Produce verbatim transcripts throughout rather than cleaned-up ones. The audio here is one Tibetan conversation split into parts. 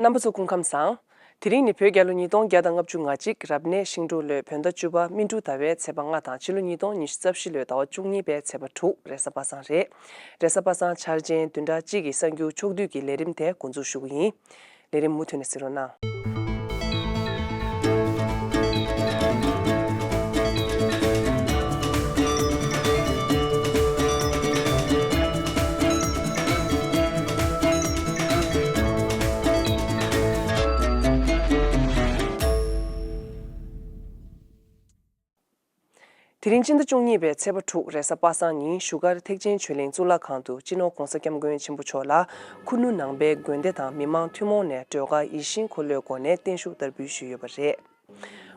རྣམ་པ་ཚོ་སྐུ་ཁམས་བཟང་། དེ་རིང་ནི་བོད་རྒྱལ་ལོ་ཉིས་སྟོང་བརྒྱ་དང་ལྔ་བཅུ་ང་གཅིག་རབ་གནས་ཤིང་འབྲུག་ལོའི་བོད་ཟླ་བཅུ་པ་སྨིན་དྲུག་ཟླ་བའི་ཚེས་པ་ལྔ་དང་ཕྱི་ལོ་ཉིས་སྟོང་ཉི་ཤུ་རྩ་བཞི་ལོའི་ཟླ་བ་བཅུ་གཉིས་པའི་ཚེས་པ་དྲུག་རེས་གཟའ་པ་སངས་རེད། རེས་གཟའ་པ་སངས་འཆར་ཅན་བདུན་ཕྲག་གཅིག་གི་གསར་འགྱུར་ཕྱོགས་བསྡུས་ཀྱི་ལས་རིམ་དེ་འགོ་འཛུགས་ཞུ་གི་ཡིན། ལས་རིམ་མུ་མཐུད་ནས་གཟིགས་རོགས་གནང་། དེ་རིང་སྤྱི་ཟླ་བཅུ་གཉིས་པའི་ཚེས་པ་དྲུག་རེས་གཟའ་པ་སངས་ཉིན་བཞུགས་སྒར་ཐེག་ཆེན་ཆོས་གླིང་གཙུག་ལག་ཁང་དུ་སྤྱི་ནོར་༧གོང་ས་༧སྐྱབས་མགོན་ཆེན་པོ་མཆོག་ལ་ཁུ་ནུ་ནང་པའི་དགོན་སྡེ་དང་མི་མང་ཐུན་མོང་ནས་སྒྲོལ་དཀར་ཡིད་བཞིན་འཁོར་ལོའི་སྒོ་ནས་བརྟན་བཞུགས་བསྟར་འབུལ་ཞུས་ཡོད་པ་རེད།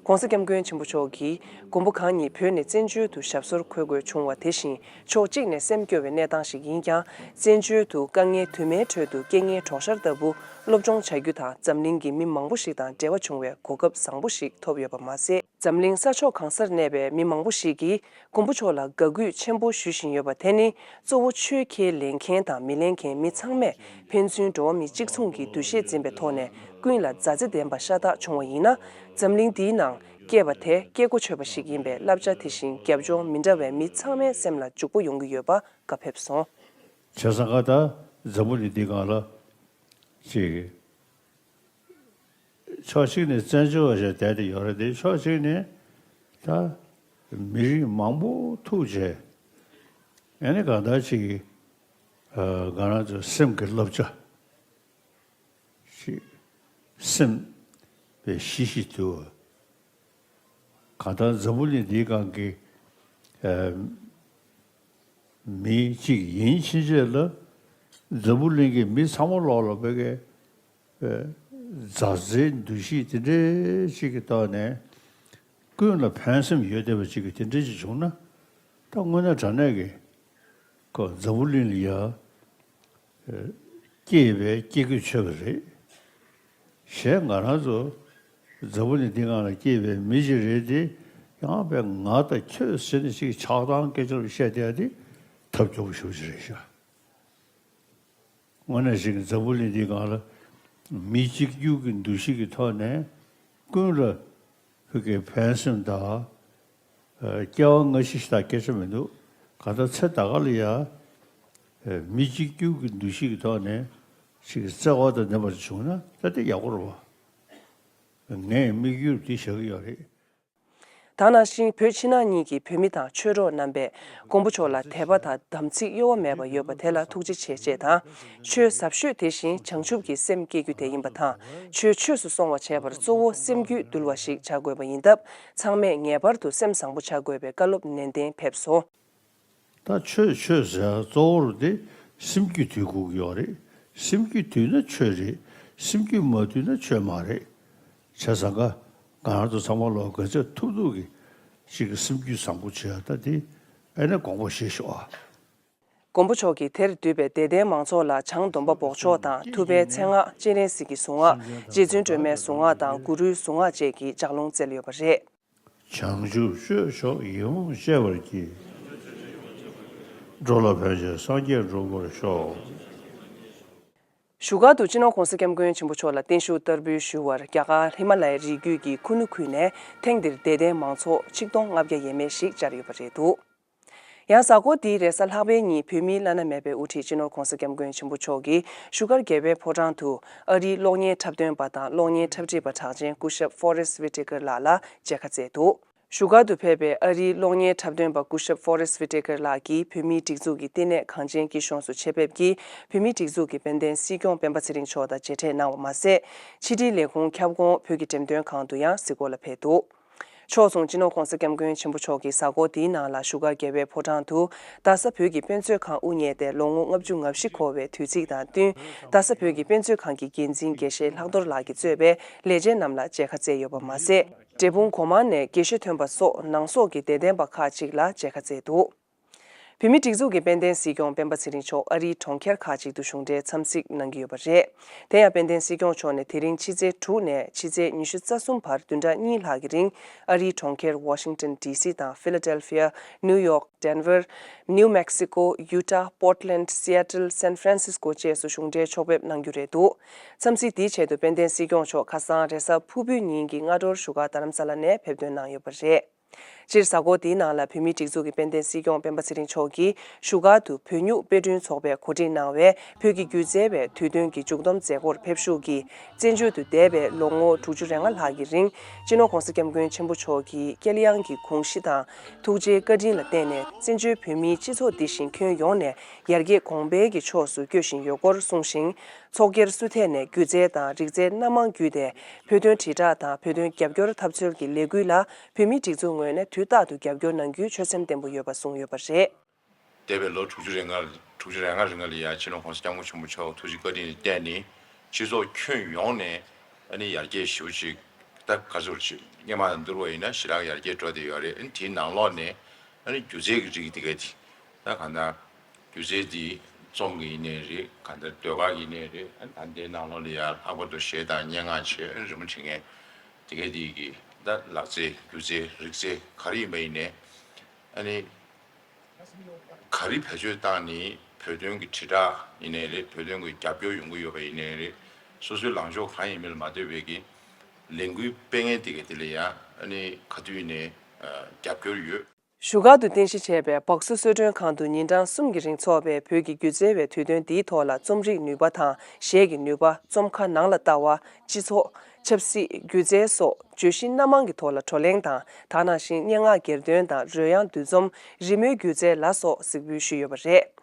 ༧གོང་ས་༧སྐྱབས་མགོན་ཆེན་པོ་མཆོག་གིས་མགོན་པོ་གང་ཉིད་བོད་ནས་བཙན་བྱོལ་དུ་ཞབས་སོར་འཁོད་དགོས་བྱུང་བ་དེ་བཞིན་ཕྱོགས་གཅིག་ནས་སེམས་སྐྱོ་བའི་གནས་སྟངས་ཤིག་ཡིན་ཀྱང་། བཙན་བྱོལ་དུ་དཀའ་ངལ་དུ་མའི་ཁྲོད་དུ་རྐྱེན་ངན་གྲོགས་ཤར་ལྟ་བུ་སློབ་སྦྱོང་བྱ་རྒྱུ་དང་འཛམ་གླིང་གི་མི་མང་པོ་ཞིག་དང་འབྲེལ་བ་བྱུང་བའི་གོ་སྐབས་བཟང་པོ་ཞིག་ཐོབ་ཡོད་པ་མ་ཟད། འཛམ་གླིང་ས་ཕྱོགས་གང་སར་གནས་པའི་མི་མང་པོ་ཞིག་གིས་མགོན་པོ་མཆོག་ལ་དགའ་གུས་ཆེན་པོ་ཞུ་བཞིན་ཡོད་པ་དེ་ནི་གཙོ་བོ་ཆོས་ཁས་ལེན་མཁན་དང་མི་ལེན་མཁན་མི་ཚང་མས་ཕན་ཚུན་འགྲོ་བ་མི་གཅིག་མཚུངས་ཀྱི་འདུ་ཤེས་འཛིན་པའི་ཐོག་ནས་ཀུན་ལ་མཛའ་བརྩེ་ལྡན་པ་ཤ་སྟག་བྱུང་བ་ཡིན་ན། འཛམ་གླིང་འདིའི་ནང་སྐྱེས་པ་དེ་སྐྱེ་སྒོ་ཆོད་པ་ཞིག་ཡིན་པའི་བསླབ་བྱ་དེ་བཞིན་རྒྱབ་ལྗོངས་མི་འདྲ་བའི་མི་ཚང་མའི་སེམས་ལ་འཇུག་པོ་ཡོང་གི་ཡོད་པ་བཀའ་ཕེབས་སོང་། བྱས་ཙང་ཀ་ད་འཛམ་བུ་གླིང་འདིའི་སྒང་ལ་ཅིག་ཕྱོགས་གཅིག་ནས་བཙན་བྱོལ་བ་ཞིག་བསྡད་དེ་ཡོད་རེད་དེ། ཕྱོགས་གཅིག་ནས་ད་མི་རིགས་མང་པོ་ཐུག་བྱས། ཨ་ནི་གང་ལྟར་ཅིག་ཨ་ང་རང་ཚོའི་སེམས་ཀྱི་བསླབ་བྱ་ཞིག་སེམས་པའི་གཤིས་ཤིག་དུ་གང་ལྟར་འཛམ་བུ་གླིང་འདིའི་སྒང་གི་ཨ་མི་གཅིག་ཡིན་ཕྱིན་ཆད་ལ་འཛམ་བུ་གླིང་གི་མི་ཚང་མ་ལོག་ལ་བོད་ཀྱི་མཛའ་བརྩེའི་འདུ་ཤེས་དེ་འདྲའི་ཅིག་གི་ཐོག་ནས་ཀུན་ལ་ཕན་སེམས་ཡོད་བསྡད་པ་ཅིག་གི་དེ་འདྲའི་ཅིག་བྱུང་ན། ད་དངོས་གནས་དྲང་གནས་ཀྱི་ཁོ་འཛམ་བུ་གླིང་ལ་ཡ་སྐྱེས་པའི་སྐྱེ་དགུའི་ཆོས་པ་རེད། གཞན་ང་རང་ཚོ་འཛམ་བུ་གླིང་འདི་སྒང་ལ་སྐྱེས་པའི་མི་ཞིག་རེད་དེ། ཡང་བས་ང་དང་ཁྱོད་ཟེར་ནས་ཅིག་ཆགས་སྡང་སྐད་ཆ་བཤད་བསྡད་ཡ་དེ་ཐབས་སྐྱོ་པོ་ཞེ་པོ་ཅིག་རེད་ཤག་དངོས་གནས་ཞིག་འཛམ་བུ་གླིང་འདིའི་སྒང་ལ་མི་གཅིག་གྱུར་གྱི་འདུ་ཤེས་ཀྱི་ཐོག་ནས་ཀུན་ལ་ཕུགས་ཀྱི་ཕན་སེམས་དང་སྐྱེ་བ་སྔ་ཕྱི་ཞིག་དང་སྐད་ཆ་མི་འདུག་ག་ད་ཚེ་ད་ག་ལ་ཡ་མི་གཅིག་གྱུར་གྱི་འདུ་ཤེས་ཀྱི་ཐོག་ནས་ཞིག་བརྩེ་བ་དང་ལྡན་པ་བྱུང་ན་ད་དེ་ཡག་པོ་རེད་བ། ངས་དམིགས་ཡུལ་འདི་བཞག་གི་ཡོད་རེད། ད་ནང་བཞིན་བོད་ཕྱི་ནང་གཉིས་ཀྱི་བོད་མི་དང་ཆོས་གྲོགས་རྣམ་པས་མགོན་པོ་མཆོག་ལ་དད་པ་དང་དམ་ཚིག་གཡོ་བ་མེད་པ་ཡོད་པ་དེ་ལ་ཐུགས་རྗེ་ཆེ་ཞེས་དང་། ཆོས་ཟབ་ཤོས་དེ་བཞིན་བྱང་ཆུབ་ཀྱི་སེམས་བསྐྱེད་རྒྱུ་དེ་ཡིན་པ་དང་། ཆོས་ཆོས་སུ་སོང་བ་བྱས་པར་གཙོ་བོ་སེམས་རྒྱུད་འདུལ་བ་ཞིག་བྱ་དགོས་པ་ཡིན་སྟབས། ཚང་མས་ངེས་པར་དུ་སེམས་བཟང་པོ་བྱ་དགོས་པའི་བཀའ་སློབ་ནན་ཏན་ཕེབས་སོ། ད་ཆོས་ཆོས་ཟེར་གཙོ་བོར་དེ་སེམས་རྒྱུད་དུལ་དགོས་ཀྱི་ཡོད་རེད། སེམས་རྒྱུད་དུལ་ན་ཆོས་རེད། སེམས་རྒྱུད་མ་དུལ་ན་ཆོས་མ་རེད། བྱས་ཙང་ཀ་ང་རང་ཚོ་ཚང་མ་ལོག་ག་ཚོད་ཐུབ་ཐུབ་ཀྱི་ཅིག་གི་སེམས་རྒྱུད་བཟང་པོ་བྱེད་ཡ་ད་དེ་ཨ་ནི་དགོངས་པ་བཞེས་ཤོག་ཨ། མགོན་པོ་མཆོག་གིས་དེར་འདུས་པའི་དད་ལྡན་མང་ཚོགས་ལ་བྱང་སྡོམ་པ་འབོགས་ཆོག་དང་ཐུབ་པའི་མཚན་སྔགས་སྤྱན་རས་གཟིགས་ཀྱི་གཟུངས་སྔགས། རྗེ་བཙུན་སྒྲོལ་མའི་གཟུངས་སྔགས་དང་གུ་རུའི་གཟུངས་སྔགས་བཅས་ཀྱི་ལྗགས་ལུང་བསྩལ་ཡོད་པ་རེད། བྱང་ཆུབ་སྤྱོད་མཆོག་ཡིད་འོང་སྤྱད་པར་བགྱི། འགྲོ་ལ་ཕན་ཕྱིར་སངས་རྒྱས་འགྲུབ་པར་ཤོག་བཞུགས་སྒར་དུ་སྤྱི་ནོར་༧གོང་ས་༧སྐྱབས་མགོན་ཆེན་པོ་མཆོག་ལ་བརྟན་བཞུགས་བསྟར་འབུལ་ཞུ་བར་རྒྱ་གར་ཧི་མ་ལ་ཡའི་རི་རྒྱུད་ཀྱི་ཁུ་ནུ་ཁུལ་ནས་ཐེངས་འདིར་དད་ལྡན་མང་ཚོགས་ཆིག་སྟོང་ལྔ་བརྒྱ་ཡས་མས་ཤིག་བཅར་ཡོད་པ་རེད་འདུག་ཡང་གཟའ་འཁོར་འདིའི་རེས་གཟའ་ལྷག་པའི་ཉིན་བོད་མིའི་བླ་ན་མེད་པའི་དབུ་ཁྲིད་སྤྱི་ནོར་༧གོང་ས་༧སྐྱབས་མགོན་ཆེན་པོ་མཆོག་གིས་བཞུགས་སྒར་རྒྱལ་བའི་ཕོ་བྲང་དུ་ཨ་རིའི་གློག་བརྙན་འཁྲབ་སྟོན་པ་དང་གློག་བརྙན་འཁྲབ་ཁྲིད་པ་གྲགས་ཅན་སྐུ་ཞབས་ཕོ་རེ་སི་ཝི་ཊེ་ཀར་ལགས་ལ་མཇལ་ཁ་བསྩལ་འདུག་བཞུགས་སྒར་དུ་ཕེབས་པའི་ཨ་རིའི་གློག་བརྙན་འཁྲབ་སྟོན་པ་སྐུ་ཞབས་ཕོ་རེ་སི་ཝི་ཊེ་ཀར་ལགས་ཀྱིས་བོད་མིའི་སྒྲིག་འཛུགས་ཀྱི་བསྟི་གནས་གངས་ཅན་སྐྱིད་གཤོངས་སུ་ཆེད་ཕེབས་ཀྱིས་བོད་མིའི་སྒྲིག་འཛུགས་ཀྱི་དཔལ་ལྡན་སྲིད་སྐྱོང་སྤེན་པ་ཚེ་རིང་མཆོག་དང་མཇལ་འཕྲད་གནང་བ་མ་ཟད། ཕྱི་དྲིལ་ལས་ཁུངས་ཁྱབ་ཁོངས་བོད་ཀྱི་འགྲེམས་སྟོན་ཁང་དུ་ཡང་གཟིགས་སྐོར་ལ་ཕེབས་འདུག་ཕྱོགས་མཚུངས་སྤྱི་ནོར་༧གོང་ས་༧སྐྱབས་མགོན་ཆེན་པོ་མཆོག་གིས་གཟའ་འཁོར་འདིའི་ནང་ལ་བཞུགས་སྒར་རྒྱལ་བའི་ཕོ་བྲང་དུ་རྡ་ས་བོད་ཀྱི་དཔེ་མཛོད་ཁང་དབུ་བརྙེས་ཏེ་ལོ་ངོ་ལྔ་བཅུ་ང་བཞི་འཁོར་བའི་དུས་ཚིགས་དང་བསྟུན། རྡ་ས་བོད་ཀྱི་དཔེ་མཛོད་ཁང་གི་འགན་འཛིན་དགེ་བཤེས་ལྷག་རྡོར་ལགས་ཀྱིས་གཙོས་པའི་ལས་བྱེད་རྣམས་ལ་མཇལ་ཁ་བསྩལ་ཡོད་པ་མ་ཟད། འབྲས་སྤུངས་སྒོ་མང་ནས་དགེ་བཤེས་ཐོན་པ་སོགས་ནང་སོག་གི་དད་ལྡན་པ་ཁག་ཅིག་ལ་མཇལ་ཁ་བསྩལ་འདུག་བོད་མིའི་སྒྲིག་འཛུགས་ཀྱི་དཔལ་ལྡན་སྲིད་སྐྱོང་སྤེན་པ་ཚེ་རིང་མཆོག་ཨ་རིའི་གྲོང་ཁྱེར་ཁག་ཅིག་ཏུ་གཞུང་འབྲེལ་འཚམས་གཟིགས་གནང་གི་ཡོད་པ་རེད། དེ་ཡང་དཔལ་ལྡན་སྲིད་སྐྱོང་མཆོག་ནས་དེ་རིང་ཕྱི་ཚེས་དྲུག་ནས་ཕྱི་ཚེས་ཉི་ཤུ་རྩ་གསུམ་བར་བདུན་ཕྲག་གཉིས་ལྷག་གི་རིང་ཨ་རིའི་གྲོང་ཁྱེར་Washington D C དང་Philadelphia, New York, Denver, New Mexico, Utah, Portland, Seattle, San Francisco བཅས་སུ་གཞུང་འབྲེལ་ཕྱོགས་ཕེབས་གནང་རྒྱུ་རེད་འདུག་འཚམས་གཟིགས་འདིའི་ཆེད་དུ་དཔལ་ལྡན་སྲིད་སྐྱོང་མཆོག་ཁ་སང་རེས་གཟའ་ཕུར་བུའི་ཉིན་གྱི་སྔ་དྲོར་བཞུགས་སྒར་རྡ་རམ་ས་ལ་ནས་ཕེབས་ཐོན་གནང་ཡོད་པ་རེད། སྤྱིར་གཟའ་འཁོར་འདིའི་ནང་ལ་བོད་མིའི་སྒྲིག་འཛུགས་ཀྱི་དཔལ་ལྡན་སྲིད་སྐྱོང་སྤེན་པ་ཚེ་རིང་མཆོག་གིས་བཞུགས་སྒར་དུ་བོད་ནུབ་དཔེ་སྐྲུན་ཚོགས་པས་གོ་སྒྲིག་གནང་བའི་བོད་ཀྱི་སྒྱུ་རྩལ་བའི་དུས་སྟོན་གྱི་མཇུག་བསྡོམས་མཛད་སྒོར་ཕེབས་ཞུགས་ཀྱིས། བཙན་བྱོལ་དུ་འདས་པའི་ལོ་ངོ་དྲུག་ཅུ་རེ་ལྔ་ལྷག་གི་རིང་སྤྱི་ནོར་༸གོང་ས་༸སྐྱབས་མགོན་ཆེན་པོ་མཆོག་གི་དཀྱེལ་ཡངས་ཀྱི་དགོངས་གཞི་དང་ཐུགས་རྗེའི་བཀའ་དྲིན་ལ་བརྟེན་ནས། བཙན་བྱོལ་བོད་མིའི་སྤྱི་ཚོགས་འདི་བཞིན་ཁྱོན་ཡོངས་ནས་ཡར་རྒྱས་གོང་འཕེལ་གྱི་ཕྱོགས་སུ་སྐྱོད་བཞིན་ཡོད་སྐོར་གསུངས་ཤིང་། ཚོགས་སྒེར་སུ་ཐད་ནས་སྒྱུ་རྩལ་དང་རིག་རྩལ་སྣ་མང་བརྒྱུད་དེ་བོད་དོན་དྲིལ་བསྒྲགས་དང་བོད་དོན་རྒྱབ་སྐྱོར་འཐབ་རྩོད་ཀྱི་ལས་འགུལ་ལ་བོད་མིའི་སྒྲིག་འཛུགས་ངོས་ནས་དུས་རྟག་ཏུ་རྒྱབ་སྐྱོར་གནང་རྒྱུའི་ཆོད་སེམས་བརྟན་པོ་ཡོད་པ་གསུངས་ཡོད་པ་རེད། འདས་པའི་ལོ་དྲུག་ཅུ་རེ་ལྔ། དྲུག་ཅུ་རེ་ལྔ་རིང་ལ་ཡ་སྤྱི་ནོར་༸གོང་ས་༸སྐྱབས་མགོན་ཆེན་པོ་མཆོག་ཐུགས་རྗེ་བཀའ་དྲིན་ལ་བརྟེན་ནས་སྤྱི་ཚོགས་ཁྱོན་ཡོངས་ནས་ཨ་ནི་ཡར་རྒྱས་ཞེ་པོ་ཅིག་ད་ག་ཚོད་ཅིག་སྔོན་མ་དང་བསྡུར་བ་ཡིན་ན་ཞེ་དྲག་ཡར་རྒྱས་འགྲོ་བསྡད་ཡོད་རེད། ཨ་ནི་དེའི་ནང་ལོགས་ནས་ཨ་ནི་སྒྱུ་རྩལ་གྱི་རིགས་དེ་ག་དེ་ད་གང་ལྟར་སྒྱུ་རྩལ་འདི་རྩོམ་གྱི་ཡིན་ནའི་རེད། གང་ལྟར་ཟློས་གར་ཡིན་ནའི་རེད། ཨ་ནི་ད་ལྟའི་ནང་ལོགས་ལ་ཡ་ལྷག་པར་དུ་གཞས་དང་སྙན་ངག་བཅས་རི་མོ་འབྲི་མཁན་དེ་ག་དེ་གི་ད་ལག་རྩལ་སྒྱུ་རྩལ་རིག་རྩལ་ག་རེ་ཡིན་པ་ཡིན་ནའི་ཨ་ནི། ག་རེ་བེད་སྤྱོད་བཏང་ནས་བོད་དོན་གྱི་དྲིལ་བསྒྲགས་ཡིན་ནའི་རེད། བོད་དོན་གྱི་རྒྱབ་སྐྱོར་ཡོང་གི་ཡོད་པ་ཡིན་ནའི་རེད། སོ་སོའི་ལངས་ཕྱོགས་གང་ཡིན་མིན་ལ་མ་ལྟོས་པའི་གི་ལས་འགུལ་སྤེལ་མཁན་དེ་ག་དེ་ལ་ཡང་ཨ་ནི་ག་དུས་ནས་རྒྱབ་སྐྱོར་ཡོད། བཞུགས་སྒར་དུ་རྟེན་གཞི་བྱས་པའི་སྦག་སུ་གསོལ་མགྲོན་ཁང་དུ་ཉིན་གྲངས་གསུམ་གྱི་རིང་འཚོགས་པའི་བོད་ཀྱི་སྒྱུ་རྩལ་བའི་དུས་སྟོན་འདིའི་ཐོག་ལ་རྩོམ་རིག་ནུས་པ་དང་གཞས་ཀྱི་ནུས་པ། རྩོམ་ཁ་ནང་ལ་ལྟ་བ། སྤྱི་ཚོགས། ཆབ་སྲིད། སྒྱུ་རྩལ་སོགས་བརྗོད་གཞི་སྣ་མང་གི་ཐོག་ལ་བགྲོ་གླེང་དང་། ད་ནང་བཞིན་སྙན་ངག་གྱེར་འདོན་དང་རོལ་དབྱངས་འདུ་འཛོམས། རི་མོའི་སྒྱུ་རྩལ་ལ་སོགས་གཟིགས་འབུལ་ཞུས་ཡོད་པ་རེད།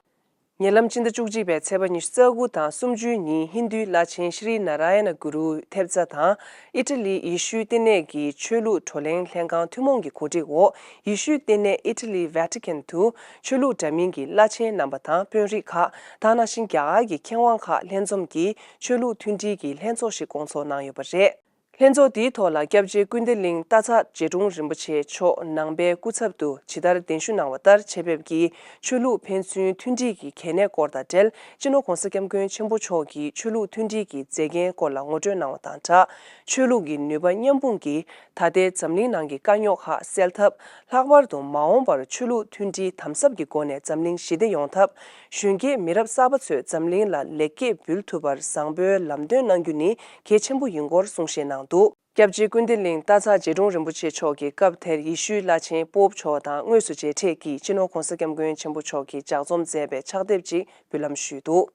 ཉེ་ལམ་སྤྱི་ཟླ་བཅུ་གཅིག་པའི་ཚེས་པ་ཉི་ཤུ་རྩ་དགུ་དང་གསུམ་བཅུའི་ཉིན་ཧིན་རྡུའི་བླ་ཆེན་ཤྲི་ནཱ་ར་ཡ་ན་གུ་རུ་ཐེབས་རྩ་དང་ཨི་ཊ་ལིའི་ཡེ་ཤུའི་ལྟེ་གནས་ཀྱི་ཆོས་ལུགས་བགྲོ་གླེང་ལྷན་ཁང་ཐུན་མོང་གི་གོ་སྒྲིག་འོག་ཡེ་ཤུའི་ལྟེ་གནས་ཨི་ཊ་ལིའི་ཝེ་ཊི་ཀན་དུ་ཆོས་ལུགས་འདྲ་མིན་གྱི་བླ་ཆེན་རྣམ་པ་དང་དཔོན་རིགས་ཁག་ད་ནང་བཞིན་རྒྱ་གར་གྱི་མཁས་དབང་ཁག་ལྷན་འཛོམས་ཀྱིས་ཆོས་ལུགས་མཐུན་སྒྲིལ་གྱི་ལྷན་ཚོགས་ཤིག་བསྐོང་ཚོགས་གནང་ཡོད་པ་རེད། ལྷན་ཚོགས་འདིའི་ཐོག་ལ་སྐྱབས་རྗེ་ཀུན་བདེ་གླིང་སྟག་ཚང་རྗེ་དྲུང་རིན་པོ་ཆེ་མཆོག་ནང་པའི་སྐུ་ཚབ་ཏུ་ཇི་ལྟར་གདན་ཞུ་གནང་བ་ལྟར་ཆེད་ཕེབས་ཀྱིས་ཆོས་ལུགས་ཕན་ཚུན་མཐུན་སྒྲིལ་གྱི་གལ་གནད་སྐོར་དང་འབྲེལ། སྤྱི་ནོར་༸གོང་ས་༸སྐྱབས་མགོན་ཆེན་པོ་མཆོག་གིས་ཆོས་ལུགས་མཐུན་སྒྲིལ་གྱི་མཛད་འགན་སྐོར་ལ་ངོ་སྤྲོད་གནང་བ་དང་སྦྲགས། ཆོས་ལུགས་ཀྱི་ནུས་པ་མཉམ་སྤུངས་ཀྱིས་ད་ལྟའི་འཛམ་གླིང་ནང་གི་དཀའ་རྙོག་ཁག་སེལ་ཐབས། ལྷག་པར་དུ་མ་འོངས་པར་ཆོས་ལུགས་མཐུན་སྒྲིལ་དམ་ཟབ་ཀྱི་སྒོ་ནས་འཛམ་གླིང་ཞི་བདེ་ཡོང་ཐབས། གཞོན་སྐྱེས་མི་རབས་གསར་པ་ཚོས་འཛམ་གླིང་ལ་ལེགས་སྐྱེས་འབུལ་ཐུབ་པར་བཟང་པོའི་ལམ་སྟོན་གནང་རྒྱུ་ནི་གལ་ཆེན་པོ་ཡིན་སྐོར་གསུང་བཤད་གནང་འདུག་སྐྱབས་རྗེ་ཀུན་བདེ་གླིང་སྟག་ཚང་རྗེ་དྲུང་རིན་པོ་ཆེ་མཆོག་གིས་སྐབས་དེར་ཡེ་ཤུའི་བླ་ཆེན་པོབ་མཆོག་དང་དངོས་སུ་མཇལ་འཕྲད་ཀྱིས་སྤྱི་ནོར་༸གོང་ས་༸སྐྱབས་མགོན་ཆེན་པོ་མཆོག་གིས་ལྗགས་རྩོམ་མཛད་པའི་ཕྱག་དེབ་ཅིག་འབུལ་ལམ་ཞུས་འདུག་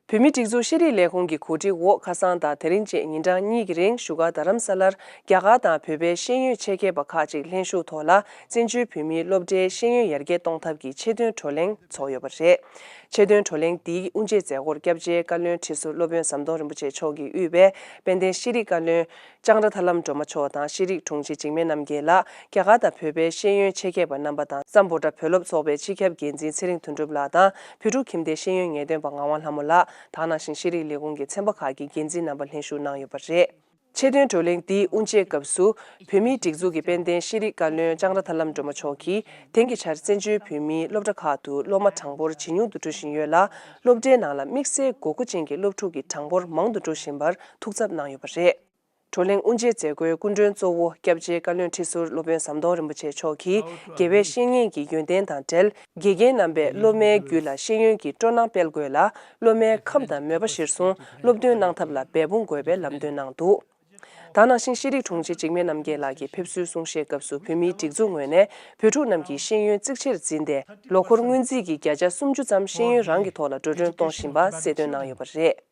བོད་མིའི་སྒྲིག་འཛུགས་ཤེས་རིག་ལས་ཁུངས་ཀྱི་གོ་སྒྲིག་འོག་ཁ་སང་དང་དེ་རིང་བཅས་ཉིན་གྲངས་གཉིས་ཀྱི་རིང་བཞུགས་སྒར་རྡ་རམ་ས་ལར་རྒྱ་གར་དང་བོད་པའི་ཤེས་ཡོན་ཆེད་མཁས་པ་ཁག་ཅིག་ལྷན་ཞུགས་ཐོག་ལ་བཙན་བྱོལ་བོད་མིའི་སློབ་གྲྭའི་ཤེས་ཡོན་ཡར་རྒྱས་གཏོང་ཐབས་ཀྱི་ཆེད་དོན་བགྲོ་གླེང་ཚོགས་ཡོད་པ་རེད། ཆེད་དོན་བགྲོ་གླེང་འདིའི་དབུ་འབྱེད་མཛད་སྒོར་སྐྱབས་རྗེ་བཀའ་བློན་ཁྲི་ཟུར་སློབ་དཔོན་ཟམ་གདོང་རིན་པོ་ཆེ་མཆོག་གིས་དབུས་པའི་དཔལ་ལྡན་ཤེས་རིག་བཀའ་བློན་ལྕང་ར་ཐར་ལམ་སྒྲོལ་མ་མཆོག་དང་ཤེས་རིག་དྲུང་ཆེ་འཇིགས་མེད་རྣམ་རྒྱལ་ལགས། རྒྱ་གར་དང་བོད་པའི་ཤེས་ཡོན་ཆེད་མཁས་པ་རྣམ་པ་དང་སམ་བྷོ་ཊ་བོད་སློབ་ཚོགས་པའི་སྤྱི་ཁྱབ་འགན་འཛིན་ཚེ་རིང་དོན་གྲུབ་ལགས་དང་བོད་ཕྲུག་ཁྱིམ་སྡེའི་ཤེས་ཡོན་ངེས་སྟོན་པ་ངག་དབང་ལྷ་མོ་ལགས། ད་ནང་བཞིན་ཤེས་རིག་ལས་ཁུངས་ཀྱི་ཚན་པ་ཁག་གི་འགན་འཛིན་རྣམ་པ་ལྷན་ཞུགས་གནང་ཡོད་པ་རེད། ཆེད་དོན་བགྲོ་གླེང་འདིའི་དབུ་འབྱེད་སྐབས་སུ་བོད་མིའི་སྒྲིག་འཛུགས་ཀྱི་དཔལ་ལྡན་ཤེས་རིག་བཀའ་བློན་ལྕང་ར་ཐར་ལམ་སྒྲོལ་མ་མཆོག་གིས་དེང་གི་ཆར་བཙན་བྱོལ་བོད་མིའི་སློབ་གྲྭ་ཁག་ཏུ་སློབ་མ་གྲངས་འབོར་ཇེ་ཉུང་དུ་འགྲོ་བཞིན་ཡོད་ལ། སློབ་གྲྭའི་ནང་ལ་དམིགས་བསལ་དགོས་མཁོ་ཅན་གྱི་སློབ་ཕྲུག་གི་གྲངས་འབོར་མང་དུ་འགྲོ་བཞིན་པར་ཐུགས་འཚབ་གནང་ཡོད་པ་རེད། བགྲོ་གླེང་དབུ་འབྱེད་མཛད་སྒོའི་སྐུ་མགྲོན་གཙོ་བོ་སྐྱབས་རྗེ་བཀའ་བློན་ཁྲི་ཟུར་སློབ་དཔོན་ཟམ་གདོང་རིན་པོ་ཆེ་མཆོག་གིས་དགེ་བའི་བཤེས་གཉེན་གྱི་ཡོན་ཏན་དང་འབྲེལ། དགེ་རྒན་རྣམ་པས་སློབ་མའི་རྒྱུད་ལ་ཤེས་ཡོན་གྱི་སྤྲོ་སྣང་སྤེལ་དགོས་ལ། སློབ་མའི་ཁམས་དང་མོས་པ་གཞིར་བཟུང་སློབ་སྟོན་གནང་ཐབས་ལ་འབད་འབུངས་དགོས་པའི་ལམ་སྟོན་གནང་འདུག་ད་ནང་བཞིན་ཤེས་རིག་དྲུང་ཆེ་འཇིགས་མེད་རྣམ་རྒྱལ་ལགས་ཀྱིས་ཕེབས་བསུའི་གསུང་བཤད་སྐབས་སུ་བོད་མིའི་སྒྲིག་འཛུགས་ངོས་ནས་བོད་ཕྲུག་རྣམས་ཀྱི་ཤེས་ཡོན་གཙིགས་ཆེར་འཛིན་ཏེ། ལོ་འཁོར་སྔོན་རྩིས་ཀྱི་བརྒྱ་ཆ་སུམ་ཅུ་ཙམ་ཤེས་ཡོན་རང་གི་ཐོག་ལ་འགྲོ་གྲོན་གཏོང་བཞིན་པ་གསལ་སྟོན་གནང་ཡོད་པ་རེད།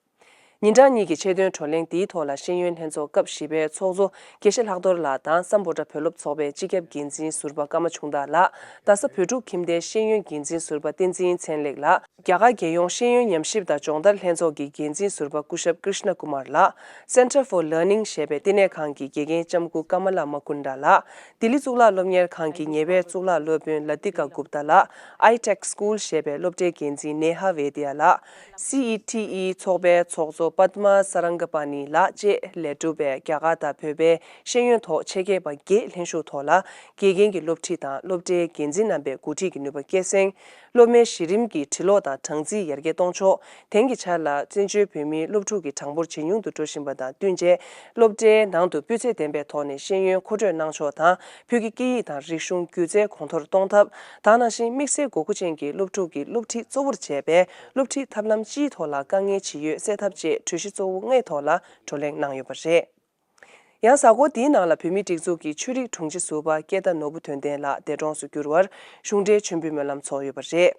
ཉིན་གྲངས་གཉིས་ཀྱི་ཆེད་དོན་བགྲོ་གླེང་འདིའི་ཐོག་ལ་ཤེས་ཡོན་ལྷན་ཚོགས་སྐབས་བཞི་པའི་ཚོགས་གཙོ་དགེ་བཤེས་ལྷག་རྡོར་ལགས་དང་སམ་བྷོ་ཊ་བོད་སློབ་ཚོགས་པའི་སྤྱི་ཁྱབ་འགན་འཛིན་ཟུར་པ་ཀརྨ་ཆུང་བདག་ལགས། རྡ་ས་བོད་ཕྲུག་ཁྱིམ་སྡེའི་ཤེས་ཡོན་འགན་འཛིན་ཟུར་པ་བསྟན་འཛིན་ཚེ་རིང་ལགས། རྒྱ་གར་རྒྱལ་ཡོངས་ཤེས་ཡོན་ཉམས་ཞིབ་དང་སྦྱོང་བརྡར་ལྷན་ཚོགས་ཀྱི་འགན་འཛིན་ཟུར་པ་སྐུ་ཞབས་ཀྲིཤ་ན་ཀུ་མར་ལགས། Center for Learning ཞེས་པའི་བསྟི་གནས་ཁང་གི་དགེ་རྒན་ལྕམ་སྐུ་ཀམ་ལ་མ་ཀུན་དྲ་ལགས། ལྡི་ལི་གཙུག་ལག་སློབ་གཉེར་ཁང་གི་ཉེ་བའི་གཙུག་ལག་སློབ་དཔོན་ལ་ཏི་ཀ་གུབ་ཏཱ་ལགས། ཨའི་ཊེག་སྐུལ་ཞེས་པའི་སློབ་གྲྭའི་འགན་འཛིན་ནེ་ཧ་ཝེ་དི་ཡ་ལགས། སི་ཨི་ཊི་ཨི་ཚོགས་པའི་ཚོགས་གཙོ། པདྨ་ས་རང་ག་པཱ་ནི་ལགས་བཅས་ལས་གྲུབ་པའི་རྒྱ་གར་དང་བོད་པའི་ཤེས་ཡོན་ཐོག་ཆེད་མཁས་པ་བརྒྱད་ལྷན་ཞུགས་ཐོག་ལ། དགེ་རྒན་གྱི་སློབ་ཁྲིད་དང་སློབ་གྲྭའི་འགན་འཛིན་རྣམ་པས་འགོ་ཁྲིད་ཀྱི་ནུས་པ་སྐྱེད་སྲིང་། སློབ་མའི་གཞི་རིམ་གྱི་འབྲི་ཀློག་དང་གྲངས་རྩིས་ཡར་རྒྱས་གཏོང་ཕྱོགས། དེང་གི་ཆར་ལ་བཙན་བྱོལ་བོད་མིའི་སློབ་ཕྲུག་གི་གྲངས་འབོར་ཇེ་ཉུང་དུ་འགྲོ་བཞིན་པ་དང་བསྟུན་བྱས། སློབ་གྲྭའི་ནང་དུ་སྤུས་ཚད་ལྡན་པའི་ཐོག་ནས་ཤེས་ཡོན་མཁོ་སྤྲོད་གནང་ཕྱོགས་དང་། བོད་ཀྱི་སྐད་ཡིག་དང་རིག་གཞུང་སྒྱུ་རྩལ་གོང་མཐོར་གཏོང་ཐབས། ད་ག་ནང་བཞིན་དམིགས་བསལ་དགོས་མཁོ་ཅན་གྱི་སློབ་ཕྲུག་གི་སློབ་ཁྲིད་གཙོ་བོར་བྱས་པའི་སློབ་ཁྲིད་ཐབས་ལམ་སྤྱིའི་ཐོག་ལ་དཀའ་ངལ་ཇི་ཡོད་སེལ་ཐབས་བཅས་གྲོས་གཞི་གཙོ་བོ་ལྔའི་ཐོག་ལ་བགྲོ་གླེང་གནང་ཡོད་པ་རེད། ཡང་གཟའ་འཁོར་འདིའི་ནང་ལ་བོད་མིའི་སྒྲིག་འཛུགས་ཀྱི་ཆོས་རིག་དྲུང་ཆེ་ཟུར་པ་སྐལ་བརྡ་ནོར་བུ་དོན་ལྡན་ལགས་འདས་གྲོངས་སུ་གྱུར་བར་གཞུང་འབྲེལ་མཆོད་འབུལ་སྨོན་ལམ་ཚོགས་ཡོད་པ་རེད།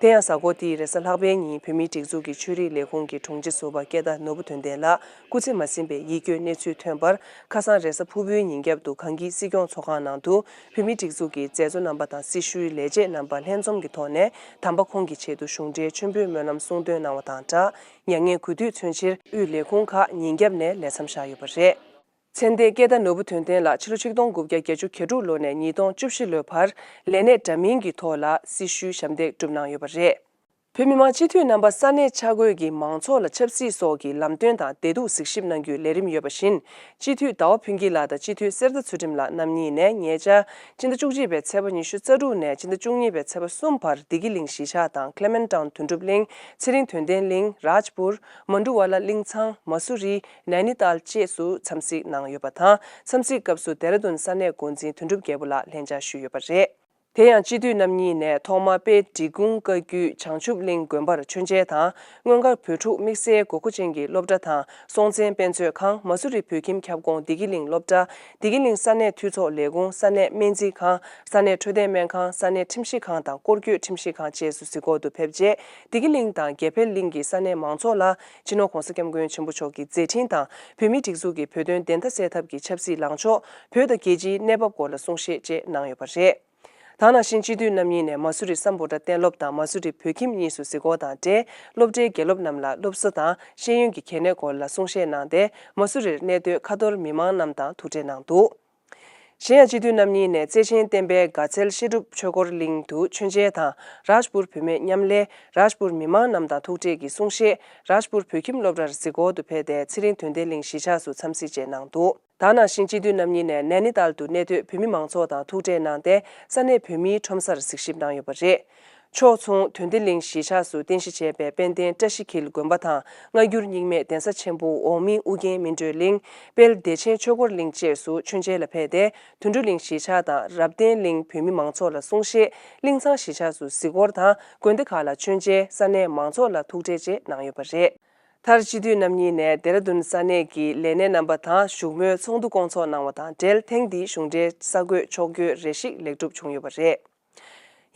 དེ་ཡང་གཟའ་འཁོར་འདིའི་རེས་གཟའ་ལྷག་པའི་ཉིན་བོད་མིའི་སྒྲིག་འཛུགས་ཀྱི་ཆོས་རིག་ལས་ཁུངས་ཀྱི་དྲུང་ཆེ་ཟུར་པ་སྐལ་བརྡ་ནོར་བུ་དོན་ལྡན་ལགས་སྐུ་ཚེ་མ་ཟིན་པའི་ཡིད་སྐྱོའི་གནས་ཚུལ་ཐོན་པར། ཁ་སང་རེས་གཟའ་ཕུར་བུའི་ཉིན་རྒྱབ་ཏུ་གངས་སྐྱིད་སྲིད་སྐྱོང་ཚོགས་ཁང་ནང་དུ་བོད་མིའི་སྒྲིག་འཛུགས་ཀྱི་མཛད་གཙོ་རྣམ་པ་དང་སྲི་ཞུའི་ལས་བྱེད་རྣམ་པ་ལྷན་འཛོམས་ཀྱི་ཐོག་ནས་དམ་པ་ཁོང་གི་ཆེད་དུ་གཞུང་འབྲེལ་མཆོད་འབུལ་སྨོན་ལམ་གསུང་འདོན་གནང་བ་དང་སྦྲགས། མྱ་ངན་གུས་འདུད་མཚོན་ཕྱིར་དབུས་ལས་ཁུངས་ཁག་ཉིན་རྒྱབ་ནས་ལས་མཚམས་བཞག་ཡོད་པ་རེད། མཚན་ལྡན་སྐལ་བརྡ་ནོར་བུ་དོན་ལྡན་ལགས་ཕྱི་ལོ་ཆིག་སྟོང་དགུ་བརྒྱ་བརྒྱད་ཅུ་གྱ་དྲུག་ལོ་ནས་ཉིས་སྟོང་བཅུ་བཞི་ལོའི་བར་ལས་གནས་འདྲ་མིན་གྱི་ཐོག་ལ་སྲི་ཞུའི་ཞབས་འདེགས་བསྒྲུབས་གནང་ཡོད་པ་རེད། བོད་མི་མང་སྤྱི་འཐུས་རྣམ་པ་ས་གནས་ཆ་བགོས་ཀྱིས་མང་ཚོགས་ལ་ཆབ་སྲིད་སོགས་ཀྱི་ལམ་སྟོན་དང་བདེ་སྡུག་གཟིགས་ཞིབ་གནང་རྒྱུའི་ལས་རིམ་ཡོད་པ་བཞིན། སྤྱི་འཐུས་ཟླ་བ་ཕུན་སྐྱིད་ལགས་དང་སྤྱི་འཐུས་གསེར་རྟ་ཚུལ་ཁྲིམས་ལགས་རྣམ་གཉིས་ནས་ཉེ་ཆར་སྤྱི་ཟླ་བཅུ་གཅིག་པའི་ཚེས་པ་ཉི་ཤུ་རྩ་དྲུག་ནས་སྤྱི་ཟླ་བཅུ་གཉིས་པའི་ཚེས་པ་གསུམ་བར་བདེ་སྐྱིད་གླིང་གཞིས་ཆགས་དང་ཁི་ལེ་མན་ཊའུན་དོན་གྲུབ་གླིང་། ཚེ་རིང་དོན་ལྡན་གླིང་། རཱཇ་པུར། མ་ཌུ་ཝ་ལ་གླིང་ཚང་། མ་སུ་རི། ནཱ་ནི་ཏཱལ་བཅས་སུ་འཚམས་གཟིགས་གནང་ཡོད་པ་དང་། འཚམས་གཟིགས་སྐབས་སུ་ལྡེ་ར་ལྡུན་ས་གནས་འགོ་འཛིན་དོན་གྲུབ་རྒྱལ་པོ་ལགས་ལྷན་བཅར་ཞུས་ཡོད་པ་རེད། དེ་ཡང་སྤྱི་འཐུས་རྣམ་གཉིས་ནས་ཐོག་མར་དཔལ་འབྲི་གུང་བཀའ་བརྒྱུད་བྱང་ཆུབ་གླིང་དགོན་པར་མཆོད་མཇལ་དང་། སྔོན་ཁར་བོད་ཕྲུག་དམིགས་བསལ་དགོས་མཁོ་ཅན་གྱི་སློབ་གྲྭ་དང་སྲོང་བཙན་དཔེ་མཛོད་ཁང་། མ་སུ་རི་བོད་ཁྱིམ་ཁྱབ་ཁོངས་བདེ་སྐྱིད་གླིང་སློབ་གྲྭ། བདེ་སྐྱིད་གླིང་ས་གནས་འཐུས་ཚོགས་ལས་ཁུངས། ས་གནས་སྨན་རྩིས་ཁང་། ས་གནས་འཕྲོད་བསྟེན་སྨན་ཁང་། ས་གནས་ཁྲིམས་ཞིབ་ཁང་དང་སྐོར་སྐྱོད་ཁྲིམས་ཞིབ་ཁང་བཅས་སུ་གཟིགས་སྐོར་དུ་ཕེབས་རྗེས། བདེ་སྐྱིད་གླིང་དང་དགེ་འཕེལ་གླིང་གི་ས་གནས་མང་ཚོགས་ལ་སྤྱི་ནོར་༸གོང་ས་༸སྐྱབས་མགོན་ཆེན་པོ་མཆོག་གི་མཛད་འཕྲིན་དང་། བོད་མིའི་སྒྲིག་འཛུགས་ཀྱི་བོད་དོན་བདེན་མཐའ་གསལ་ཐབས་ཀྱི་ཆབ་སྲིད་ལངས་ཕྱོགས། བོད་དང་རྒྱལ་སྤྱིའི་གནས་བབ་སྐོར་ལ་གསུང་བཤད་བཅས་གནང་ཡོད་པ་རེད། ད་ནང་བཞིན་སྤྱི་འཐུས་རྣམ་གཉིས་ནས་མ་སུ་རི་སམ་བྷོ་ཊ་གཏན་སློབ་དང་མ་སུ་རི་བོད་ཁྱིམ་གཉིས་སུ་གཟིགས་སྐོར་དང་འབྲེལ། སློབ་གྲྭའི་དགེ་སློབ་རྣམས་ལ་སློབ་གསོ་དང་ཤེས་ཡོན་གྱི་གལ་གནད་སྐོར་ལ་གསུང་བཤད་གནང་སྟེ། མ་སུ་རིར་གནས་སྡོད་ཁ་ཐོར་མི་མང་རྣམས་དང་ཐུག་འཕྲད་གནང་འདུག་གཞན་ཡང་སྤྱི་འཐུས་རྣམ་གཉིས་ནས་བརྩེ་ཆེན་བསྟན་པའི་དགའ་ཚལ་བཤད་སྒྲུབ་ཆོས་འཁོར་གླིང་དུ་མཆོད་མཇལ་དང་། རཱཇ་པུར་བུད་མེད་མཉམ་ལས། རཱཇ་པུར་མི་མང་རྣམས་དང་ཐུག་འཕྲད་ཀྱིས་གསུང་བཤད། རཱཇ་པུར་བོད་ཁྱིམ་སློབ་གྲྭར་གཟིགས་སྐོར་དུ་ཕེབས་ཏེ། ཚེ་རིང་དོན་ལྡན་གླིང་གཞིས་ཆགས་སུ་འཚམས་གཟིགས་བཅས་གནང་འདུག་ད་ག་ནང་བཞིན་སྤྱི་འཐུས་རྣམ་གཉིས་ནས་ནཱ་ནི་ཏཱལ་དུ་གནས་སྡོད་བོད་མི་མང་ཚོགས་དང་ཐུག་འཕྲད་གནང་སྟེ། ས་གནས་བོད་མིའི་ཁྲོམ་སར་གཟིགས་ཞིབ་གནང་ཡོད་པ་རེད། ཕྱོགས་མཚུངས་དོན་ལྡན་གླིང་གཞིས་ཆགས་སུ་རྟེན་གཞི་བྱས་པའི་དཔལ་ལྡན་བཀྲ་ཤིས་འཁྱིལ་དགོན་པ་དང་། སྔ་འགྱུར་རྙིང་མའི་གདན་ས་ཆེན་པོ་འོག་མིན་ཨུ་རྒྱན་སྨིན་གྲོལ་གླིང་། དཔལ་བདེ་ཆེན་ཆོས་འཁོར་གླིང་བཅས་སུ་མཆོད་མཇལ་ལ་ཕེབས་ཏེ། དོན་གྲུབ་གླིང་གཞིས་ཆགས་དང་རབ་བརྟན་གླིང་བོད་མི་མང་ཚོགས་ལ་གསུང་བཤད། གླིང་ཚང་གཞིས་ཆགས་སུ་གཟིགས་སྐོར་དང་། དགོན་སྡེ་ཁག་ལ་མཆོད་མཇལ། ས་གནས་མང་ཚོགས་ལ་ཐུག་འཕྲད་བཅས་གནང་ཡོད་པ་རེད། མཐར་སྤྱི་འཐུས་རྣམ་གཉིས་ནས་ལྡེ་ར་ལྡུན་ས་གནས་ཀྱི་ལས་སྣེ་རྣམ་པ་དང་བཞུགས་མོལ་ཚོགས་འདུ་བསྐོང་ཚོགས་གནང་བ་དང་འབྲེལ། ཐེངས་འདིའི་གཞུང་འབྲེལ་གསར་འགོད་ཕྱོགས་བསྐྱོད་རེ་ཞིག་ལེགས་གྲུབ་བྱུང་ཡོད་པ་རེད།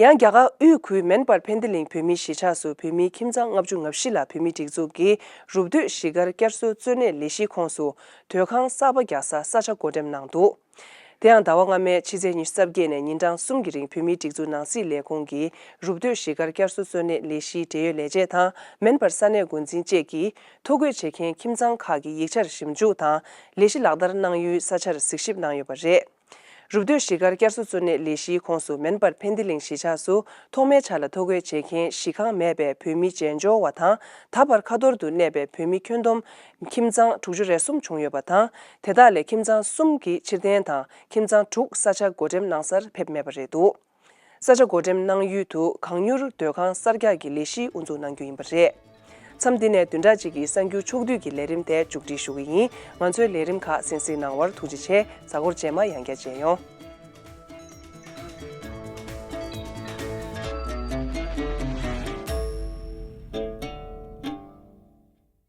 ཡང་རྒྱ་གར་དབུས་ཁུལ་མེན་པར་ཕན་ཏི་ལིང་བོད་མིའི་གཞིས་ཆགས་སུ་བོད་མིའི་ཁྱིམ་ཚང་ལྔ་བཅུ་ང་བཞི་ལ་བོད་མིའི་སྒྲིག་འཛུགས་ཀྱི་རུབ་སྡོད་གཞིས་སྒར་བསྐྱར་གསོ་གཙོ་གནད་ལས་གཞིའི་ཁོངས་སུ་སྡོད་ཁང་གསར་པ་རྒྱག་སར་ས་ཆ་བགོ་འགྲེམས་གནང་འདུག་དེ་ཡང་ཟླ་བ་སྔ་མའི་ཕྱི་ཚེས་ཉི་ཤུ་རྩ་བརྒྱད་ནས་ཉིན་གྲངས་གསུམ་གྱི་རིང་བོད་མིའི་སྒྲིག་འཛུགས་ནང་སྲིད་ལས་ཁུངས་ཀྱི་རུབ་སྡོད་གཞིས་སྒར་བསྐྱར་གསོ་གཙོ་གནད་ལས་གཞིའི་འབྲེལ་ཡོད་ལས་བྱེད་དང་མེན་པར་ས་གནས་འགོ་འཛིན་བཅས་ཀྱིས་ཐོ་འགོད་བྱེད་མཁན་ཁྱིམ་ཚང་ཁག་གི་ཡིག་ཆར་ཞིབ་འཇུག་དང་ལས་གཞི་ལག་བསྟར་གནང་ཡུལ་ས་ཆར་གཟིགས་ཞིབ་གནང་ཡོད་པ་རེད། རུབ་སྡོད་གཞིས་སྒར་བསྐྱར་གསོ་གཙོ་གནད་ལས་གཞིའི་ཁོངས་སུ་མེན་པར་ཕན་ཏི་ལིང་གཞིས་ཆགས་སུ་ཐོག་མའི་ཆ་ལ་ཐོ་འགོད་བྱེད་མཁན་གཞིས་ཁང་མེད་པའི་བོད་མི་བྱེས་འབྱོར་བ་དང་། ད་བར་ཁ་ཐོར་དུ་གནས་པའི་བོད་མི་ཁྱོན་བསྡོམས་ཁྱིམ་ཚང་དྲུག་ཅུ་རེ་གསུམ་བྱུང་ཡོད་པ་དང་། དེ་དག་ལས་ཁྱིམ་ཚང་གསུམ་གྱི་ཕྱིར་འཐེན་དང་ཁྱིམ་ཚང་དྲུག་ས་ཆ་བགོ་འགྲེམས་གནང་སར་ཕེབས་མེད་པ་རེད་འདུག་ས་ཆ་བགོ་འགྲེམས་གནང་ཡུལ་དུ་གང་མྱུར་སྡོད་ཁང་གསར་རྒྱག་གི་ལས་གཞི་དབུ་འཛུགས་གནང་རྒྱུ་ཡིན་པ་རེད། མཚམས་འདི་ནས་བདུན་ཕྲག་གཅིག་གི་གསར་འགྱུར་ཕྱོགས་བསྡུས་ཀྱི་ལས་རིམ་དེ་མཇུག་སྒྲིལ་ཞུ་གི་ཡིན། ང་ཚོའི་ལས་རིམ་ཁག་གསན་གཟིགས་གནང་བར་ཐུགས་རྗེ་ཆེ། གཟའ་འཁོར་རྗེས་མ་ཡང་བསྐྱར་མཇལ་ཡོང་།